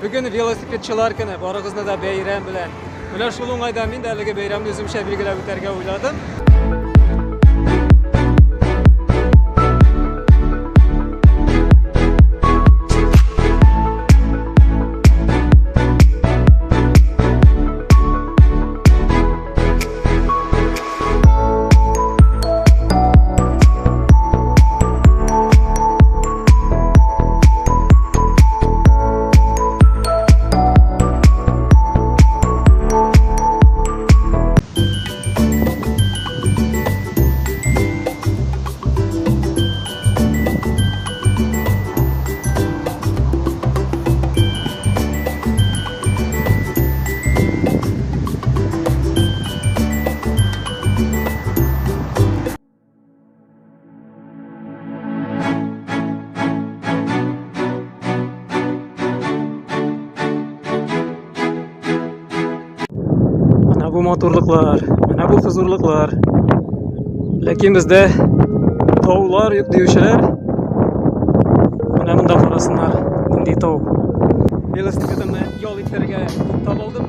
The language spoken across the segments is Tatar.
Бүген велосипедчылар көне, барыгызны да бәйрәм белән. Менә шул уңайдан мин дә әлеге бәйрәмне үземчә билгеләп үтәргә уйладым. Менә бу матурлыклар, менә бу хозурлыклар. Ләкин бездә таулар юк диючеләр. Менә монда карасыннар, нинди тау. Велосипедымны ял итәргә туктап алдым.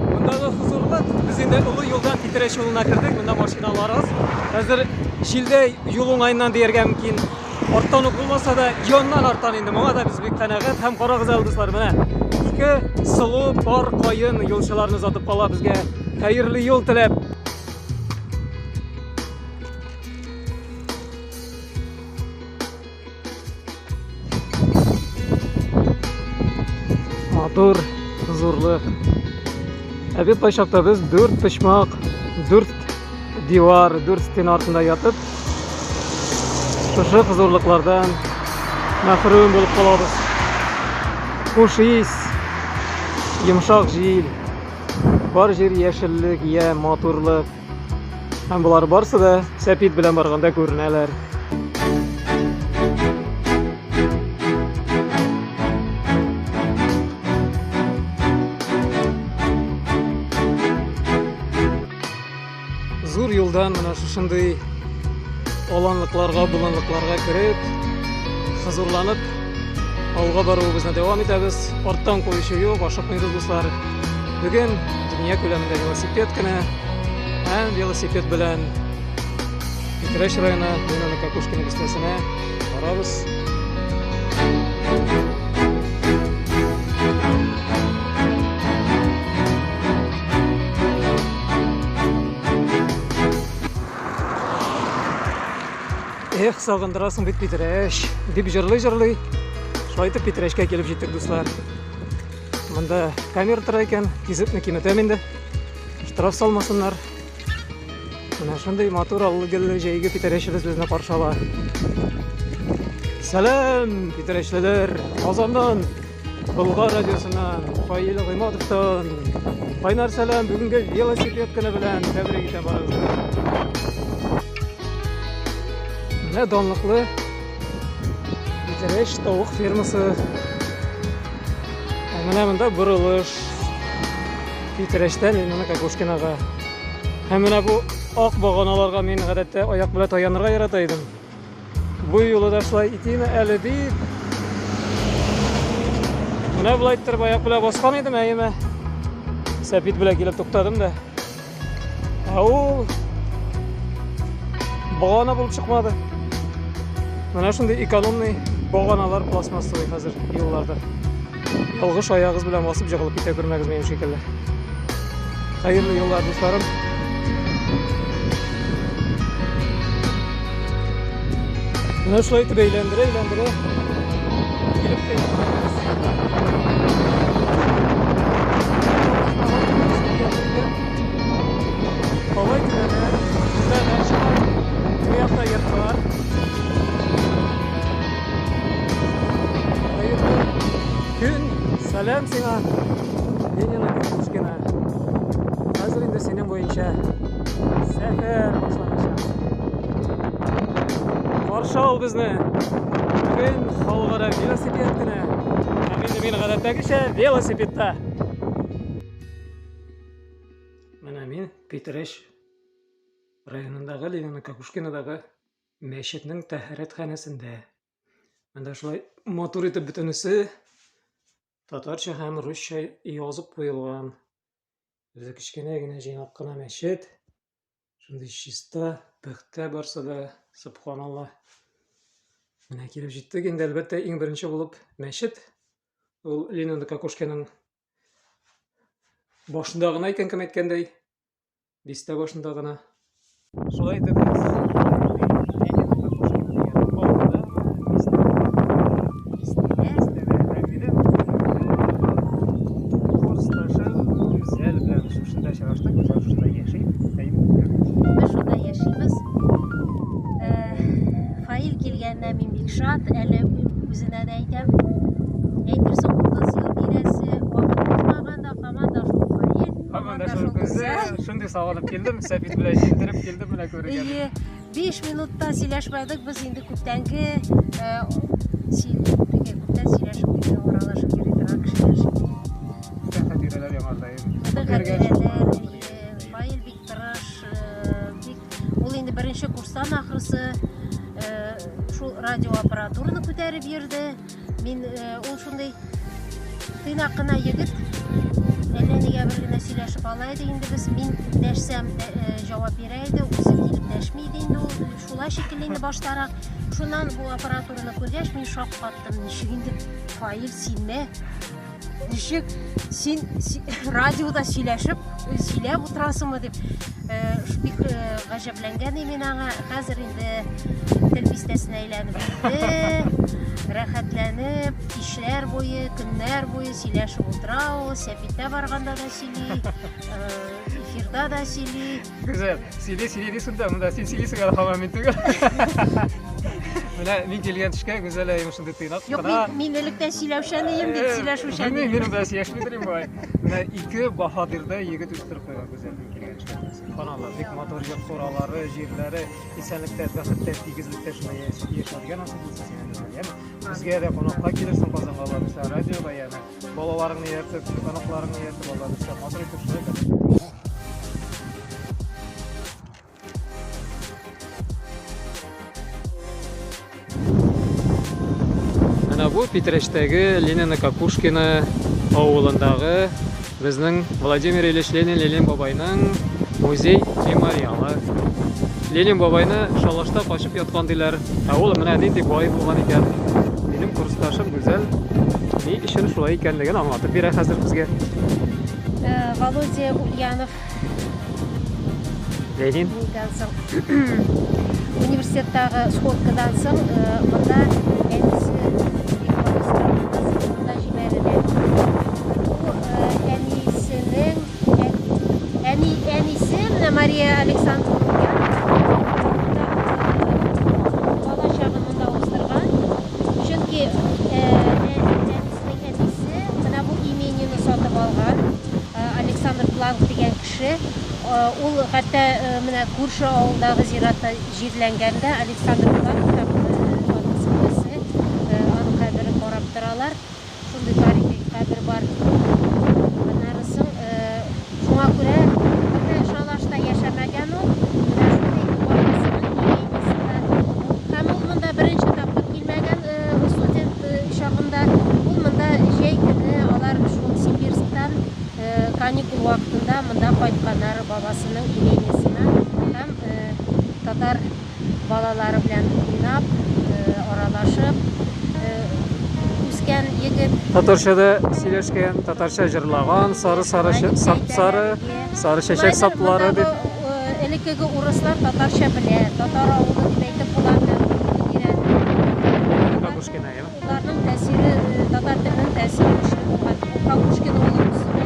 Мондагы хозурлык, без инде олы юлдан Питрәч юлына кердек, монда машиналар аз. Хәзер җилдә юл уңаеннан дияргә мөмкин. Арттан ук булмаса да, яннан арттан инде. Моңа да без бик канәгать. Һәм карагыз әле, дуслар, менә ике сылу пар каен юлчыларны озатып кала безгә. Хәерле юл теләп. Матур, хозурлык. Ә бит кайчакта без дүрт почмак, дүрт дивар, дүрт стена артында ятып, шушы хозурлыклардан мәхрүм булып калабыз. Хуш ис, йомшак җил, бар җир яшеллек, я матурлык. Һәм болар барсы да сәпит белән барганда күренәләр. Зур юлдан менә шушындый аланлыкларга, болынлыкларга кереп, хозурланып алга баруыбызны дәвам итәбез. Арттан куючы юк, ашыкмыйбыз, дуслар. Бүген дөнья күләмендә велосипед көне һәм велосипед белән Питрәч районы Ленино Кокушкино бистәсенә барабыз. Эх, сагындырасың бит Питрәч, дип җырлый-җырлый, шулай итеп Питрәчкә килеп җиттек, дуслар. Монда камера тора икән, тизлекне киметәм инде. Штраф салмасыннар. Менә шундый матур аллы-гөлле җәйге Питрәчебез безне каршы ала. Сәлам, питрәчлеләр! Казаннан, Болгар радиосыннан, Фаил Гыймадовтан. Кайнар сәлам, бүгенге велосипед көне белән тәбрик итәм барыгызны. Менә данлыклы Питрәч тавык фермасы. Ә менә монда борылыш. Питрәчтән Ленина Кокушкинага. Һәм менә бу ак баганаларга мин гадәттә аяк белән таянырга ярата идем. Бу юлы да шулай итим әле дип. Менә болай иттереп аяк белән баскан идем, әйеме. Сәпит белән килеп туктадым да. Ә ул багана булып чыкмады. Менә шундый экономный баганалар пластмассовый хәзер юлларда. Ялгыш аягыз белән басып җыгылып китә күрмәгез минем шикелле. Хәерле юллар, дусларым. Менә шулай итеп әйләндерә, әйләндерә. Килеп тә Алай түбәдә, монда дачалар, бу якта йортлар. Хәерле көн, сәлам сиңа, Ленина Кокушкина. Хәзер инде синең буенча сәфәр башланачак. Каршы ал безне. Бүген халыкара велосипед көне. Һәм инде мин гадәттәгечә велосипедта. Менә мин Питрәч районындагы Ленина Кокушкинадагы мәчетнең тәһарәтханәсендә. Монда шулай матур итеп бөтенесе. Татарча һәм русча язып куелган. Үзе кечкенә генә җыйнак кына мәчет. Шундый чиста, пөхтә барсы да, субханалла. Менә килеп җиттек инде, әлбәттә, иң беренче булып мәчет. Ул Ленин Кокушкиның башында гына икән, кем әйткәндәй. Бистә башында гына. Шулай итеп без Ленин Кокушкин дигән авылда, бистәдә, бистәдә һәм минем курсташым Гүзәл белән шушында очраштык. Гүзәл шушында яши. Без шунда яшибез. Фаил килгәненә мин бик шат. Әле үзенә дә әйтәм. Әйтерсең 30 ел тирәсе вакыт узмаган да, һаман да шул Фаил. Һаман да шул Гүзәл. Шундый сагынып килдем, Сәфит белән җилдереп килдем менә күрергә. Әйе, 5 минутта сөйләшмәдек, без инде күптәнге күптән сөйләшеп, аралашып йөри торган кешеләр шикелле. Күптән хатирәләр яңарда. Күптән хатирәләр, Фаил бик тырыш, бик ул инде беренче курстан ахрысы шул радиоаппаратураны күтәреп йөрде. Мин ул шундый тыйнак кына егет. Әллә нигә бер генә сөйләшеп ала иде инде без. Мин дәшсәм, җавап бирә иде, үзе килеп дәшми иде инде ул. Шулай шикелле инде баштарак. Шуннан бу аппаратураны күргәч, мин шаккаттым. Ничек инде, Фаил, синме? Ничек син радиода сөйләшеп, сөйләп утырасыңмы дип, бик гаҗәпләнгән идем мин аңа. Хәзер инде тел бистәсенә әйләнеп бетте. Рәхәтләнеп, кичләр буе, көннәр буе сөйләшеп утыра ул. Сәфиттә барганда да сөйли, эфирда да сөйли. Гүзәл, сөйли, сөйли дисең дә, монда син сөйлисең әле һаман мин түгел. Менә мин килгән төшкә Гүзәл әйем шундый тыйнак Юк, кына. мин электән сөйләүчән идем бит, сөйләшүчән. Белмим, минем белән сөйләшмидер инде болай. Менә ике баһадирда егет үстереп куйган Гүзәл мин килгән төшкә. Субханалла, бик матур йорт буралары, җирләре, исәнлектә, бәхеттә, тигезлектә шулай яшәргә насыйп булсын сиңа, Гүзәл, яме? Безгә дә кунакка килерсең Казанга, Алла бирсә, радиога, яме. Балаларыңны ияртеп, оныкларыңны ияртеп, Алла бирсә, матур итеп шулай бәхетле. Менә бу Питрәчтәге Ленино Кокушкино авылындагы безнең Владимир Ильич Ленин, Ленин бабайның музей мемориалы. Ленин бабайны шалашта качып яткан диләр. Ә ул менә нинди бай булган икән. Минем курсташым Гүзәл ни өчен шулай икәнлеген аңлатып бирә хәзер безгә. Володя Ульянов Ленин. Нидән соң? Университеттагы сходкадан соң монда әнисе бик монда җибәрелә. Бу әнисенең әни әнисе менә Мария Александровна бала чагын монда уздырган. Чөнки әнисенең әтисе менә бу имениене сатып алган. Александр Бланк дигән кеше. Ул хәтта менә күрше авылдагы зиратта җирләнгән дә. Александр Бланк һәм аның сеңлесе аның каберен карап торалар. Шундый тарихи кабер бар. Аннары соң шуңа күрә бер шалашта яшәмәгән ул. Менә шундый бабасының имениясендә. Һәм ул монда беренче тапкыр килмәгән студент чагында. Ул монда җәй көне алар шул Симбирсктан каникул вакытында монда кайтканнар бабасының имениясенә һәм татар балалары белән уйнап, аралашып үскән егет. Татарча да сөйләшкән, татарча җырлаган, сары-сары сап-сары, сары чәчәк саплары дип. Элеккеге урыслар татарча белә, татар авылы дип әйтеп була менә бу тирәне. Кокушкино, әйеме? Уларның тәэсире, татар теленең тәэсире көчле булган. Кокушкино авылы булган.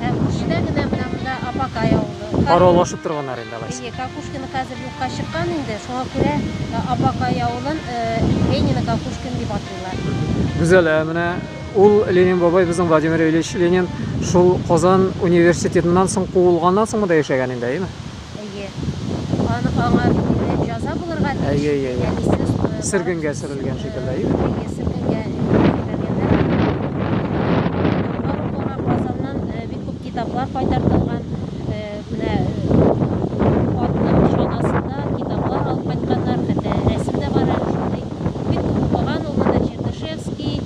Ә күршедә генә менә монда Апакай авылы. Аралашып торганнар инде алайса. Әйе, Кокушкино хәзер юкка чыккан инде, шуңа күрә Апакай авылын Ленино Кокушкино дип атыйлар. Гүзәл, ә менә ул Ленин бабай, безнең Владимир Ильич Ленин шул Казан университетыннан соң куылганнан соң монда яшәгән инде, әйеме? Әйе. Аны аңа бит инде җәза булырга тиеш. Әйе, әйе, әйе. Әнисе Сөргенгә сөрелгән шикелле, әйеме? Әйе, сөргенгә җибәргәннәр. Китаплар укыган, Казаннан бик күп китаплар кайтартылган. Менә атның чанасында китаплар алып кайтканнар, хәтта рәсем дә бар әле шундый. Бик күп укыган ул монда Чернышевский,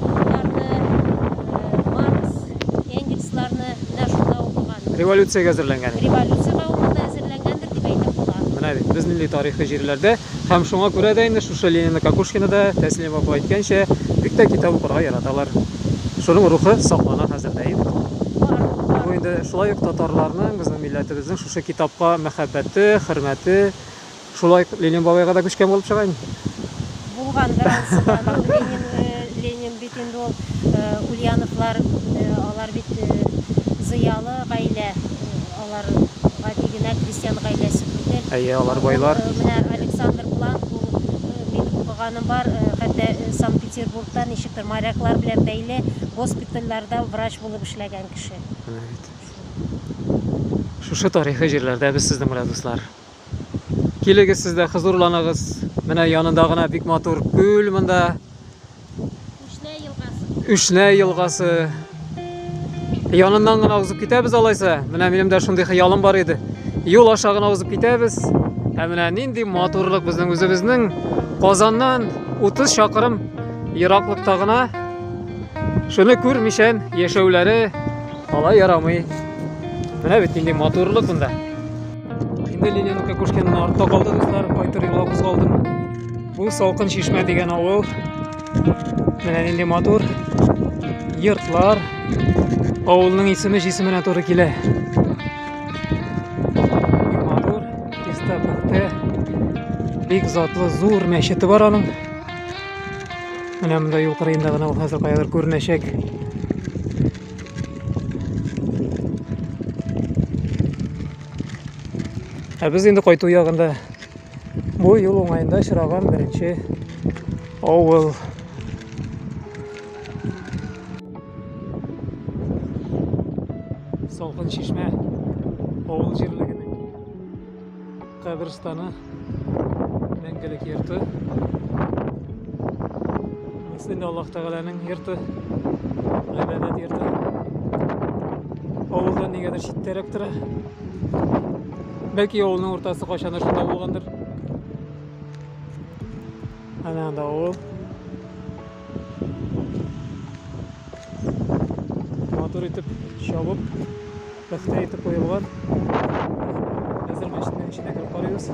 аларны. Революциягә әзерләнгән. Революциягә ул монда әзерләнгәндер дип әйтеп була. Менә бит, без нинди тарихи җирләрдә һәм шуңа күрә дә инде шушы Ленино-Кокушкинода Тәслимә апа әйткәнчә, бик тә китап укырга яраталар. Шуның рухы саклана хәзер дә инде. Бар, бар. Бу инде шулай ук татарларның, безнең милләтебезнең шушы китапка мәхәббәте, хөрмәте шулай ук Ленин бабайга да күчкән булып чыга инде. Булгандыр ансы да. Ну, Ленин, Ленин бит инде ул Ульяновлар, алар бит зыялы гаилә. Алар гади генә крестьян гаиләсе түгел. Әйе, алар байлар. Менә Александр Планк, ул мин укыганым бар, хәтта Санкт-Петербургта ничектер моряклар белән бәйле госпитальләрдә врач булып эшләгән кеше. Менә бит. Шушы тарихи җирләрдә без сезнең белән, дуслар. Килегез сез дә, хозурланыгыз. Менә янында гына бик матур күл монда. Үшнә елгасы. Үшнә елгасы. Яныннан гына узып китәбез алайса. Менә минем дә шундый хыялым бар иде. Юл аша гына узып китәбез. Ә менә нинди матурлык безнең үзебезнең Казаннан 30 чакрым ераклыкта гына шуны күрмичән яшәүләре алай ярамый. Менә бит нинди матурлык монда. Инде Ленин Кокушкинның артта калды, дуслар, кайтыр юлга кузгалдым. Бу Салкын Чишмә дигән авыл. Менә нинди матур йортлар. Авылның исеме җисеменә туры килә. Бик матур, чиста, пөхтә. Бик затлы зур мәчете бар аның. Менә монда юл кырыенда гына ул хәзер каядыр күренәчәк. Ә без инде кайту ягында бу юл уңаенда очраган беренче авыл. Салкын Чишмә авыл җирлегенең каберстаны, мәңгелек йорты. Монысы инде Аллаһ Тәгаләнең йорты, гыйбадәт йорты. Авылдан нигәдер читтәрәк тора. Бәлки авылның уртасы кайчандыр шунда булгандыр. Әнә анда авыл. Матур итеп чабып, пөхтә итеп куелган. Хәзер мәчетнең эченә кереп карыйбыз.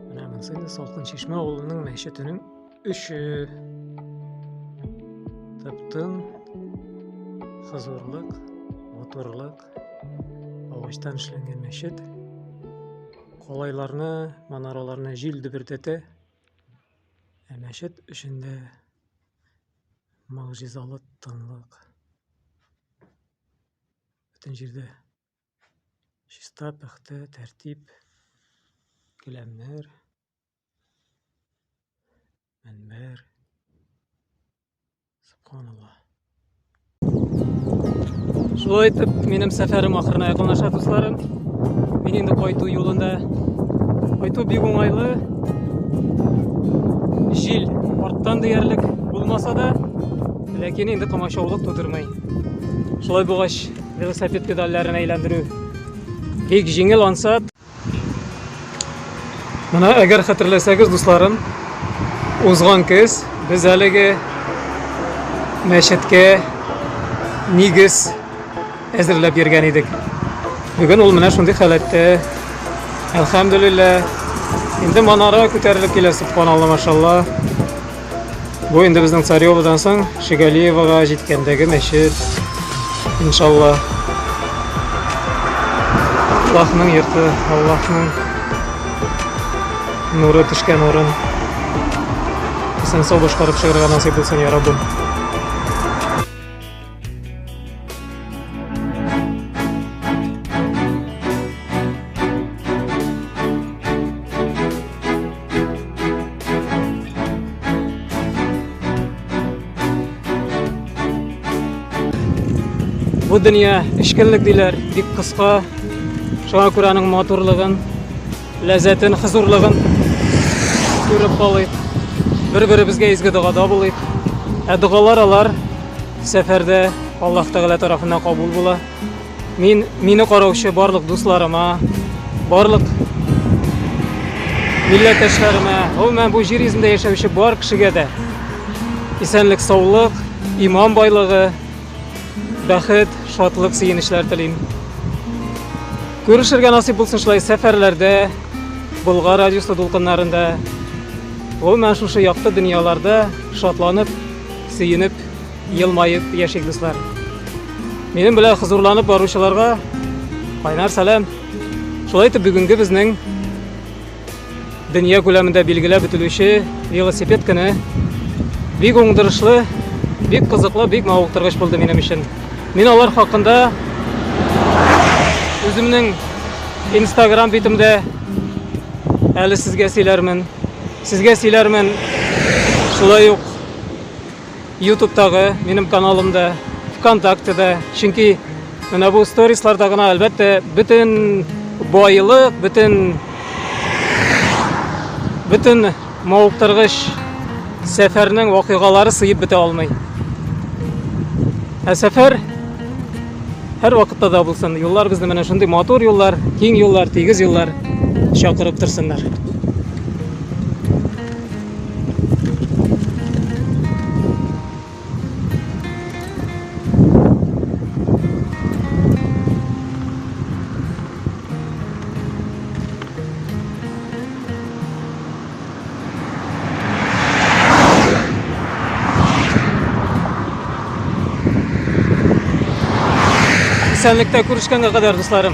Менә монысы инде Салкын Чишмә авылының мәчетенең эче. Тып-тын, хозурлык, матурлык, агачтан эшләнгән мәчет. Калайларны, манараларны җил дөбердәтә. Ә мәчет эчендә могҗизалы тынлык. Бөтен җирдә чиста, пөхтә, тәртип, келәмнәр, мөнбәр. Субханалла. Шулай итеп, минем сәфәрем ахырына якынлаша, дусларым. Мин инде кайту юлында. Кайту бик уңайлы. Җил арттан диярлек булмаса да, ләкин инде комачаулык тудырмый. Шулай булгач, велосипед педальләрен әйләндерү бик җиңел, ансат. Менә әгәр хәтерләсәгез, дусларым, узган көз без әлеге мәчеткә нигез әзерләп йөргән идек. Бүген ул менә шундый халәттә. Әлхәмдүлилләһ. Инде манара күтәрелеп килә, субханалла, машалла. Бу инде безнең Царевадан соң Шигалиевага җиткәндәге мәчет. Иншалла. Аллаһның йорты, Аллаһның нуры төшкән урын. Исән сау башкарып чыгарга насыйп булсын, я Раббым. Бу дөнья эчкенлек диләр, бик кыска. Шуңа күрә аның матурлыгын, ләззәтен, хозурлыгын күреп калыйк. Бер-беребезгә изге догада булыйк. Ә догалар алар сәфәрдә Аллаһ Тәгалә тарафыннан кабул була. Мин мине караучы барлык дусларыма, барлык милләттәшләремә, гомумән бу җир йөзендә яшәүче бар кешегә дә исәнлек, саулык, иман байлыгы, бәхет, шатлык, сөенечләр телим. Күрешергә насыйп булсын шулай сәфәрләрдә, Болгар радиосы дулкыннарында, гомумән шушы якты дөньяларда шатланып, сөенеп, елмаеп яшик, дуслар. Минем белән хозурланып баручыларга кайнар сәлам. Шулай итеп бүгенге безнең дөнья күләмендә билгеләп үтелүче велосипед көне бик уңдырышлы, бик кызыклы, бик мавыктыргыч булды минем өчен. Мин алар хакында үземнең Инстаграм битемдә әле сезгә сөйләрмен. Сезгә сөйләрмен шулай ук YouTube'тагы минем каналымда, ВКонтактеда. Чөнки менә бу сторисларда гына әлбәттә бөтен байлык, бөтен бөтен мавыктыргыч сәфәрнең вакыйгалары сыеп бетә алмый. Ә сәфәр һәр вакытта да булсын. Юллар безне менә шундый матур юллар, киң юллар, тигез юллар чакырып торсыннар. Исәнлектә күрешкәнгә кадәр, дусларым.